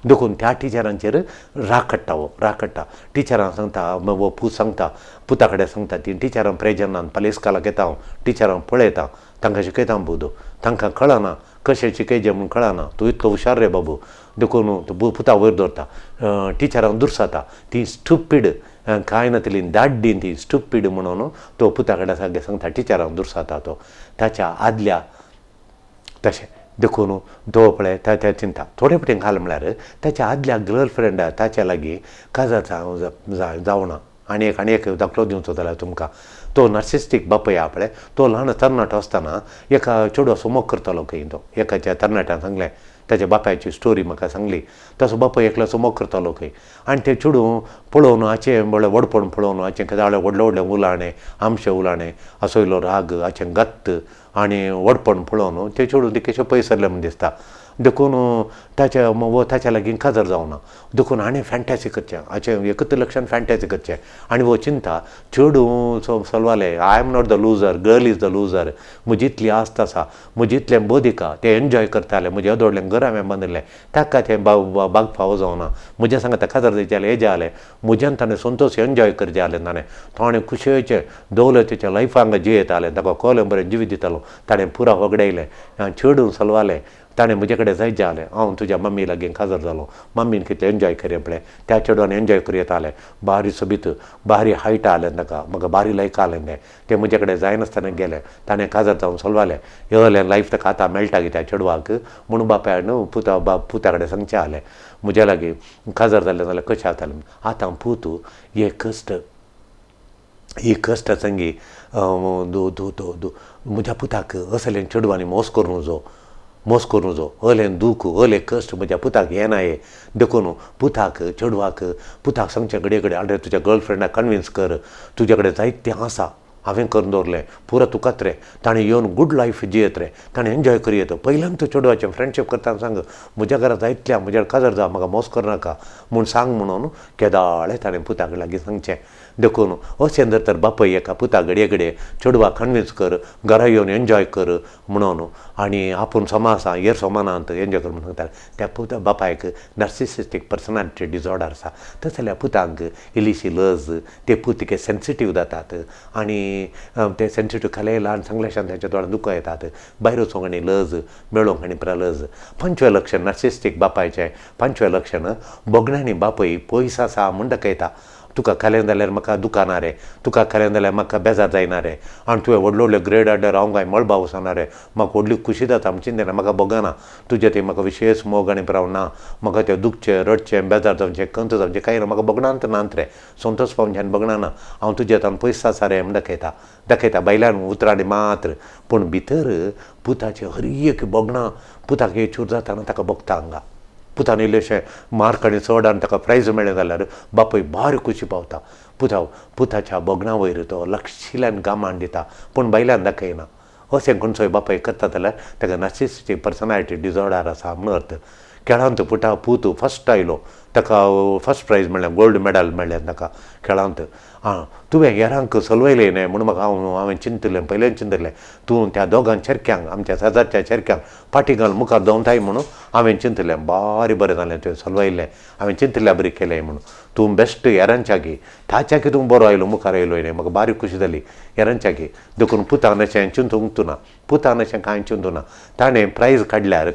देखून त्या टिचरांचेर राग काडटा, हो राग काडटा. टिचरांक सांगता, हो पूत सांगता, पुता कडेन सांगता, ती टिचरांक प्रेजनान फाल्यां इस्कोलाक येता हांव, टिचरांक पळयता, तांकां शिकयता बुद्द, तांकां कळना कशें शिकयचें म्हूण कळना, तूं इतलो हुशार रे बाबू. देखून तूं पुता वयर दवरता, टिचरांक दुर्साता, ती स्टुपीड कांय नातली दाड्डी ती स्टुपीड म्हणून तो पुता कडेन सारकें सांगता, टिचरांक दुर्साता तो ताच्या आदल्या तशें. देखून तो पळय त्या चिंता थोडे फावटी घाल म्हळ्यार ताच्या आदल्या गर्लफ्रेंडा ताच्या लागीं काजार जावना. आनी एक आनी एक दाखलो दिवचो जाल्यार तुमकां, तो नार्सिस्टीक बापय आहा पळय, तो ल्हान तरणाटो आसतना एका चेडवाचो मोग करतालो खंय तो. एकाच्या तरणाट्यान सांगलें, ताच्या बापायची स्टोरी म्हाका सांगली, तसो बापाय एकल्याचो मोग करतालो खंय. आनी तें चेडूं पळोवन हाचें म्हळ्यार व्हडपण पळोवन हाचें केदाळे व्हडलें व्हडलें उलाणें, आमशें उलाणें, असो इल्लो राग, हाचें गत्त आनी व्हडपण पळोवन तें चेडूं तिकेशें पयस सरलें म्हूण दिसता. देखून ताच्या वो ताच्या लागीं काजार जावना. देखून हाणें फॅन्टसी करचें, हाचें एकूच लक्षण फॅन्टसी करचें. आनी वो चिंता चेडूं सलवालें, I am not the loser, girl is the loser, म्हजी इतली आस्त आसा, म्हजी इतलें बौद्धिका, तें एन्जॉय करतालें, म्हजें येदोडलें घर हांवें बांदिल्लें, ताका तें बाग फावो जावना, म्हज्या सांगता काजार जायचें जालें हेजें जालें, म्हज्यान ताणें संतोश एन्जॉय करचें जालें, ताणें ताणें खुशयेचें दौलतीच्या लायफांक हांगा जियेतालें, ताका कोलें बरें जिवीत दितालो, ताणें पुरा होगडायलें, चेडूं सलवालें, ताणें म्हजे कडेन जायत जालें, हांव तुज्या मम्मी लागीं काजार जालो, मम्मीन कितलें एन्जॉय करें पळय, त्या चेडवान एन्जॉय करूं येतालें, बारी सोबीत बारी हायट आलें ताका, म्हाका बारी लायक आलें तें, तें म्हजे कडेन जायनासतना गेलें, ताणें काजार जावन सलवालें, येलें लायफ ताका आतां मेळटा की त्या चेडवाक म्हूण बापायन पुता पुता कडेन सांगचें आलें, म्हज्या लागीं काजार जालें जाल्यार कशें जातालें. आतां पूत हे कश्ट, ही कश्ट संगी म्हज्या पुताक असलें चेडवांनी मोस करूं नजो, मोस करूं नजो, अलें दूख अलें कश्ट म्हज्या पुताक येना ये. देखून पुताक चेडवाक पुताक सांगचें घडये घडये, आरे तुज्या गर्लफ्रेंडाक कन्विन्स कर, तुज्या कडेन जायतें आसा, हांवें करून दवरलें पुरो तुकाच रे, ताणें येवन गूड लायफ जियेत रे, ताणें एन्जॉय करी येता. पयल्यान तूं चेडवाचें फ्रेंडशीप करतना सांग, म्हज्या घरा जायतल्या, म्हज्या काजार जा, म्हाका मोस करनाका म्हूण सांग म्हणून केदाळे ताणें पुताक लागीं सांगचें. देखून अशें जर तर बापय एका पुता घडये घडये चेडवाक कन्विन्स कर, घरा येवन एन्जॉय कर म्हणून, आनी आपूण समा आसा हेर समानांत एन्जॉय कर म्हणून सांगता, त्या पुता बापायक नार्सिसिस्टीक पर्सनालिटी डिसऑर्डर आसा. तशें जाल्यार पुतांक इल्लीशी लज, ते पूत तिके सेन्सिटीव जातात आनी ते सेन्सिटीव खाले ल्हान सांगल्याशान तांच्या दोळ्यांत दुखो येतात, भायर वचूंक आनी लज, मेळोंक आनी पुरा लज. पांचवें लक्षण नार्सिस्टीक बापायचें, पांचवें लक्षण भोगण्यांनी बापय पयस आसा म्हूण दाखयता. तुका खालें जाल्यार म्हाका दुकाना रे, तुका खालें जाल्यार म्हाका बेजार जायना रे, आनी तुवें व्हडले व्हडले ग्रेड हाडल्यार हांव कांय मळबा वचना रे, म्हाका व्हडली खुशी जाता म्हण चिंतना म्हाका भोगना, तुजें तें म्हाका विशेश मोग आनी प्राव ना, म्हाका तें दुखचें रडचें बेजार जावचें कंत जावचें कांय ना, म्हाका भोगणांत नात रे, संतोश पावच्यान भोगणा ना, हांव तुज्या तान पयस आसा रे म्हण दाखयता दाखयता भायल्यान उतरांनी मात्र, पूण भितर पुताचें हर एक भोगणां पुताक एक चूर जाता ताका भोगता हांगा. पुतान इल्लेशें मार्क आनी चड आनी ताका प्रायज मेळ्ळें जाल्यार बापूय भारी खुशी पावता. पुता पुताच्या भोगणां वयर तो लक्षिल्यान गामान दिता पूण भायल्यान दाखयना. अशें खंयचोय बापूय करता जाल्यार ताका नार्सिसिस्टीक पर्सनॅलिटी डिसऑर्डर आसा म्हूण अर्थ. खेळांत पुता पूत फस्ट आयलो, ताका फस्ट प्रायज मेळ्ळें, गोल्ड मेडल मेळ्ळें ताका खेळांत. आं तुवें हेरांक चलवयलें न्हय म्हूण म्हाका हांव हांवें चिंतलें, पयलेंच चिंतलें तूं त्या दोगां चेरक्यांक आमच्या शेजारच्या चेरक्यांक फाटीं घाल मुखार दवरताय म्हणून हांवें चिंतलें, बारी बरें जालें तुवें चलवयलें, हांवें चिंतल्या बरी केलें म्हणून, तूं बेस्ट हेरांच्याकी ताच्याकी तूं बरो आयलो मुखार आयलो न्हय, म्हाका बारी खुशी जाली हेरांच्याकी. देखून पुतान अशें चिंतूंक ना, पुतान अशें कांय चिंतूं ना, ताणें प्रायज काडल्यार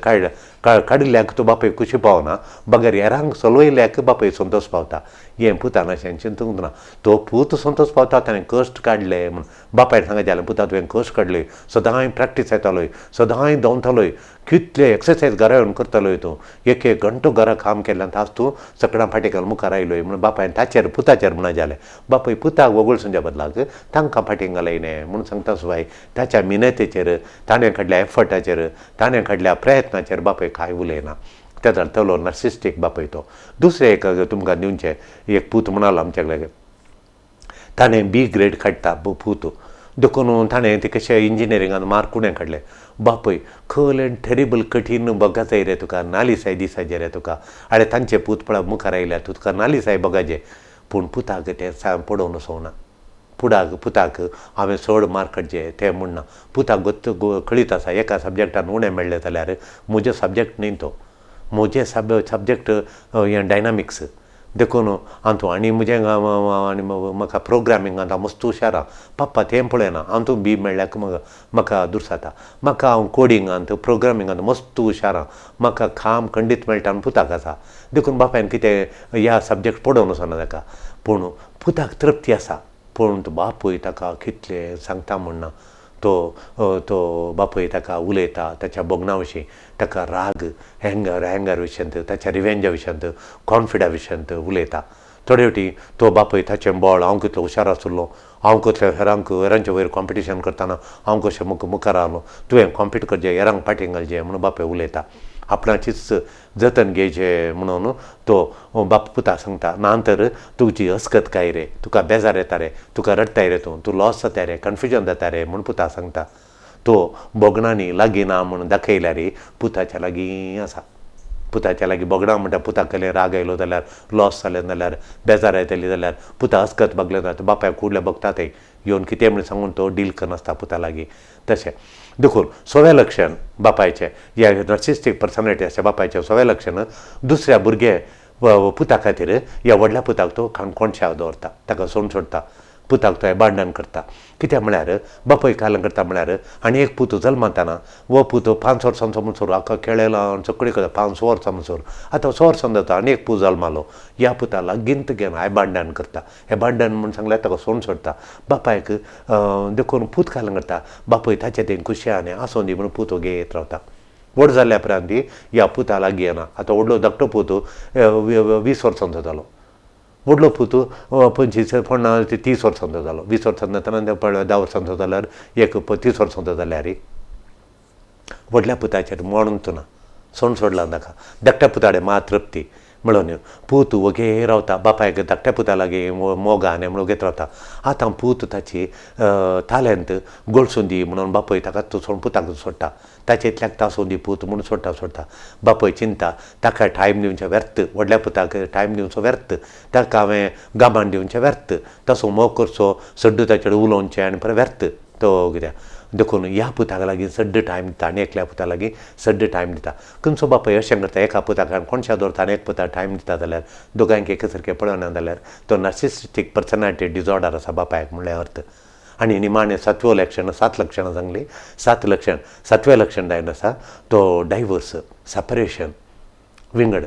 काडिल्ल्याक तो बापूय खुशी पावना, बगर हेरांक चलयल्याक बापूय संतोश पावता. हें पुतान अशें चिंतूंक ना, तो पूत संतोश पावता ताणें कश्ट काडले म्हूण. बापायन सांगत जालें पुता तुवें कश्ट काडले, सदांय प्रॅक्टीस येतालोय, सदांय धांवतालोय, कितले एक्सरसायज घरा येवन करतालोय तूं, एक एक घंटो घरा काम केल्यान आज तूं सकडां फाटीं घाल मुखार आयलोय म्हूण बापायन ताचेर पुताचेर म्हणा जालें. बापूय पुताक वगळसूंच्या बदलाक तांकां फाटीं घालय न्हय म्हूण सांगता सुवाय ताच्या मिनतेचेर, ताणें काडल्या एफर्टाचेर, ताणें काडल्या प्रयत्नाचेर बापूय कांय उलयना. तेन्ना तलो नार्सिस्टीक बापूय तो. दुसरें एक तुमकां दिवचें, एक पूत म्हणालो आमच्या कडेन, ताणें बी ग्रेड काडटा पूत, देखून ताणें ते कशें इंजिनियरिंगान मार्क उणें काडले. बापूय खल टेरेबल कठीण बगाजाय रे तुका, नालिसाय दिसाचे रे तुका, आरे तांचे पूत पळय मुखार आयल्यार तूं तुका नालिसाय बगाजे. पूण पुताक तें पडोवन वचोना, पुडाक पुताक हांवें चड मार्क काडचे तें म्हणना. पुताक गोत्त कळीत आसा एका सब्जॅक्टान उणें मेळ्ळें जाल्यार म्हजें सब्जॅक्ट न्हय तो, म्हजें सब्जॅक्ट हें डायनामिक्स, देखून हांव तूं आनी म्हजें आनी म्हाका प्रोग्रामिंगांत हांव मस्त हुशार आहा, पप्पा तें पळयना, हांव तूं बी मेळ्ळ्याक म्हाका दुरसाता, म्हाका हांव कोडिंगांत प्रोग्रामिंगांत मस्त हुशार आहा, म्हाका काम खंडीत मेळटा आनी पुताक आसा. देखून बापायन कितें ह्या सब्जॅक्ट पडोवन वचना ताका, पूण पुताक तृप्ती आसा. पूण बापूय ताका कितलें सांगता म्हणना, तो तो बापूय ताका उलयता ताच्या भोगणां विशीं, ताका राग हँगर हँगर विशयांत, ताच्या रिवेंजा विशयांत, कॉन्फिडा विशयांत उलयता. थोडे फावटी तो बापूय ताचें बळ, हांव कितलो हुशार आशिल्लो, हांव कसले हेरांक हेरांचे वयर कॉम्पिटिशन करतना हांव कशें मुखार आयलो, तुवें कॉम्पीट करचें हेरांक फाटीं घालचें म्हणून बापूय उलयता. आपणाचीच जतन घेवचें म्हणून तो बाप पुता सांगता, ना तर तुजी अस्कत काय रे, तुका बेजार येता रे, तुका रडटाय रे, तूं तूं लॉस जाता रे, कन्फ्युजन जाता रे म्हूण पुता सांगता. तो भोगणांनी लागीं ना म्हूण दाखयल्यार पुताच्या लागीं आसा. पुताच्या लागीं भोगणां म्हणटा, पुताक कसलें राग आयलो जाल्यार, लॉस जालें जाल्यार, बेजार येतली जाल्यार, पुता अस्कत भागलें जाल्यार बापायक कुडलें भोगता तें येवन कितें म्हण सांगून तो डील करनासता पुता लागीं. तशें देखून सवें लक्षण बापायचें, ह्या नार्सिस्टीक पर्सनॅलिटी आसा बापायचें सवें लक्षण, दुसऱ्या भुरगे पुता खातीर ह्या व्हडल्या पुताक तो काणकोणशाक दवरता, ताका सोडून सोडटा, पुताक तो एबांडन करता. कित्याक म्हळ्यार बापूय कालन करता म्हळ्यार आनी एक पूत जल्मताना हो पूत 5 वर्सांचो म्हणसर आख्खो खेळयला आनी सगळीं करता 5 वर्सां म्हणसर, आतां 6 वर्सां जाता आनी एक पूत जल्मालो, ह्या पुता लागींत घेवन एबांडन करता. एबांडन म्हूण सांगल्यार ताका सोडून सोडटा बापायक. देखून पूत कालन करता, बापूय ताचे तें खुशी आनी आसूं दी म्हणून पूत घेयत रावता. व्हड जाल्या उपरांत ह्या पुता लागीं येना. आतां व्हडलो धाकटो पूत 20 वर्सांचो जालो, व्हडलो पूत 25 50 30 वर्सांचो जालो, 20 वर्सां जातना 10 वर्सांचो जाल्यार एक 30 वर्सांचो जाल्यार व्हडल्या पुताचेर म्हणून ना सोडून सोडला ताका. धाकट्या पुताडे मात तृप्ती म्हणून पूत वगे रावता, बापायक धाकट्या पुता लागीं मोगान म्हणून घेत रावता. आतां पूत ताची तालेंत गोळसून दी म्हणून बापूय ताका सोडून पुताक सोडटा, ताचे इतल्याक तासून दी पूत म्हणून सोडटा सोडटा. बापूय चिंता ताका टायम दिवचें व्यर्थ, व्हडल्या पुताक टायम दिवचो व्यर्थ, ताका हांवें गामान दिवचें व्यर्थ, तसो मोग करचो सड्डू ताचेर उलोवचें आनी परत व्यर्थ तो कित्याक. देखून ह्या पुताक लागीं सड्ड टायम दिता आनी एकल्या पुता लागीं सड्ड टायम दिता. खंयचो बापूय अशें करता, एका पुताक कोणशा दवरता आनी एक पुताक टायम दिता जाल्यार दोगांक एक सारकें पळयना जाल्यार तो नार्सिसिस्टीक पर्सनॅलिटी डिसऑर्डर आसा बापायक म्हणल्यार अर्थ. आनी निमाणें सातवें लक्षण, 7 लक्षणां सांगलीं, 7 लक्षण, सातवें लक्षण जावन आसा तो डायवोर्स, सेपरेशन, विंगड.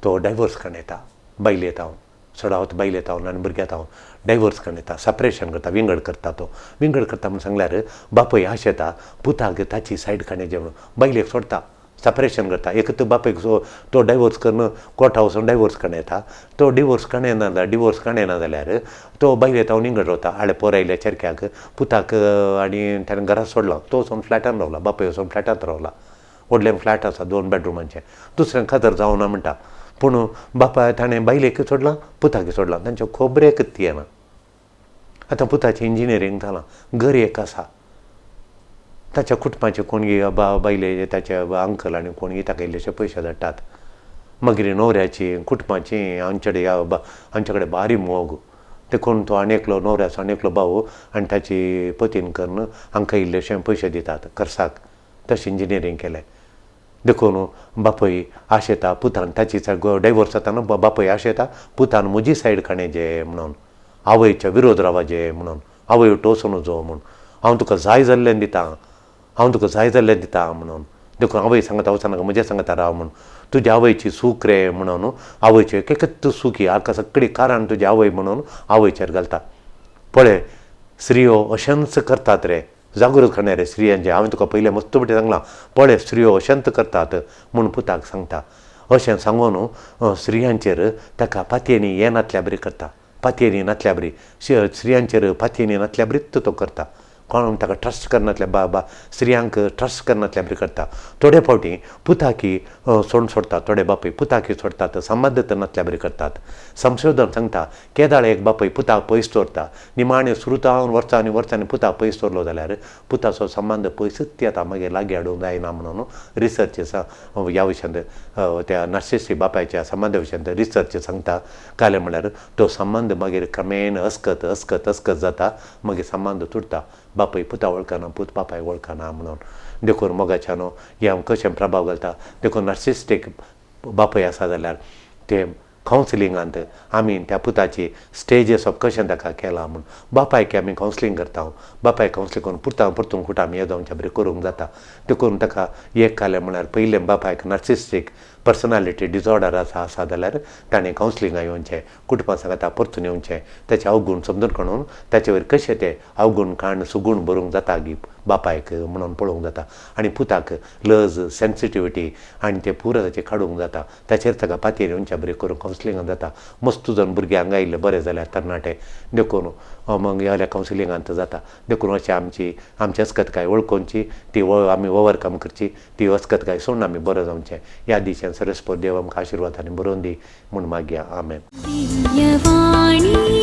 तो डायवोर्स काडून येता, बायल येता चडावत बायले तावन आनी भुरग्या तावन डायवोर्स करून येता, सेपरेशन करता, विंगड करता. तो विंगड करता म्हूण सांगल्यार बापूय आशेता पुताक ताची सायड काडण्याचें म्हणून बायलेक सोडटा, सेपरेशन करता. एक तर बापायक तो डायवोर्स करून कोर्टा वचून डायवोर्स काडून येता. तो डिवोर्स काडना, डिवोर्स काडना जाल्यार तो बायले तावन विंगड रावता. हाडे पोर आयल्या चेरक्याक पुताक आनी ताणें घरा सोडला, तो वचून फ्लॅटान रावला, बापूय वचून फ्लॅटांत रावला. व्हडलें फ्लॅट आसा 2 बेडरुमांचें, दुसऱ्यां खातर जावना म्हणटा. पूण बापाय ताणें बायलेक सोडलां, पुताक सोडलां, तांच्या खोबरेक ती येना. आतां पुताचें इंजिनियरींग जालां, घर एक आसा, ताच्या कुटुंबाचे कोणगी बायले ताचे अंकल आनी कोणगी ताका इल्लेशे पयशे धाडटात. मागीर न्हवऱ्याची कुटुंबाची आमचे आमचे कडेन बारी मोग, देखून तो आनी एकलो न्हवऱ्याचो आनी एकलो भाव आनी ताची पतीन करून हांकां इल्लेशे पयशे दितात खर्चाक. तशें इंजिनियरींग केलें देखून बापूय आशेता पुतान ताची डायवोर्स जाता न्हू, बापूय आशेता पुतान म्हजी सायड काडचे म्हणून, आवयच्या विरोध रावाचे म्हणून, आवय टोसून जो म्हूण, हांव तुका जाय जाल्लें दितां, हांव तुका जाय जाल्लें दितां म्हणून. देखून आवय सांगता वचनाका म्हज्या सांगता राव म्हूण, तुज्या आवयची सूख रे म्हणून, आवयची एक एकच सुखी हाका सगळी कारण तुजी आवय म्हणून आवयचेर घालता. पळय स्त्रियो अशेंच करतात रे, जागृत करणे रे स्त्रियांचे. हांवें तुका पयलें मस्त पटी सांगलां, पळय स्त्रियो अशेंच करतात म्हूण पुताक सांगता. अशें सांगून स्त्रियांचेर ताका पातयेनी येनातल्या बरी करता, पातयेनी नातल्या बरी, स्त्रियांचेर पातयेनी नातल्या बरीच तो करता. कोण ताका ट्रस्ट करनातल्या बा स्त्रियांक ट्रस्ट करनातल्या बरी करता. थोडे फावटी पुताकी सोड सोडटा, थोडे बापूय पुताकी सोडटात, संबंद नातल्या बरी करतात. संशोधन सांगता केदाळ एक बापूय पुताक पयस दवरता, निमाणें सुरुतावन वर्सांनी वर्सांनी पुताक पयस दवरलो जाल्यार पुताचो संबंद पयसूच येता, मागीर लागीं हाडूंक जायना म्हणून रिसर्च ह्या विशयांत त्या नार्सिस्टीक बापायच्या संबंदा विशयांत रिसर्च सांगता. कालें म्हणल्यार तो संबंद मागीर क्रमेण अस्कत अस्कत अस्कत जाता, मागीर संबंद तुटता, बापूय पुता वळखना, पूत बापाय वळखना म्हणून. देखून मोगाच्या न्हू हें कशें प्रभाव घालता. देखून नार्सिस्टीक बापूय आसा जाल्यार ते कावन्सिलिंगांत आमी त्या पुताची स्टेजीस ऑफ कशें ताका केलां म्हूण बापायक आमी कावन्सिलींग करता, बापायक कावन्सिलींग करून पुरता परतून कुटां आमी येदोवच्या बरें करूंक जाता. देखून ताका एक कालें म्हणल्यार पयलें बापायक नार्सिस्टीक पर्सनालिटी डिसऑर्डर आसा आसा जाल्यार ताणें कावन्सिलिंगाक येवचें, कुटुंबा सांगाता परतून येवचें, ताचे अवगूण समजून काडून ताचे वयर कशें ते अवगूण काण सुगूण बरोवंक जाता गी बापायक म्हणून पळोवंक जाता. आनी पुताक लज सेन्सिटिविटी आनी ते पुरो ताचें काडूंक जाता, ताचेर ताका पातयेर येवच्या बरें करून कावन्सिलिंगाक जाता. मस्त जण भुरगे हांगा आयिल्ले बरें जाल्यार तरणाटे, देखून मग ह्या कावन्सिलिंगांत जाता. देखून अशें आमची आमची अस्कतकाय वळखोवची, ती आमी ओवरकम करची, ती अस्कतकाय सोडून आमी बरें जावचें. ह्या दिशेन सरस्पत देव आमकां आशिर्वाद आनी बरोवन दी म्हूण मागया. आमेन. दिव्यवाणी.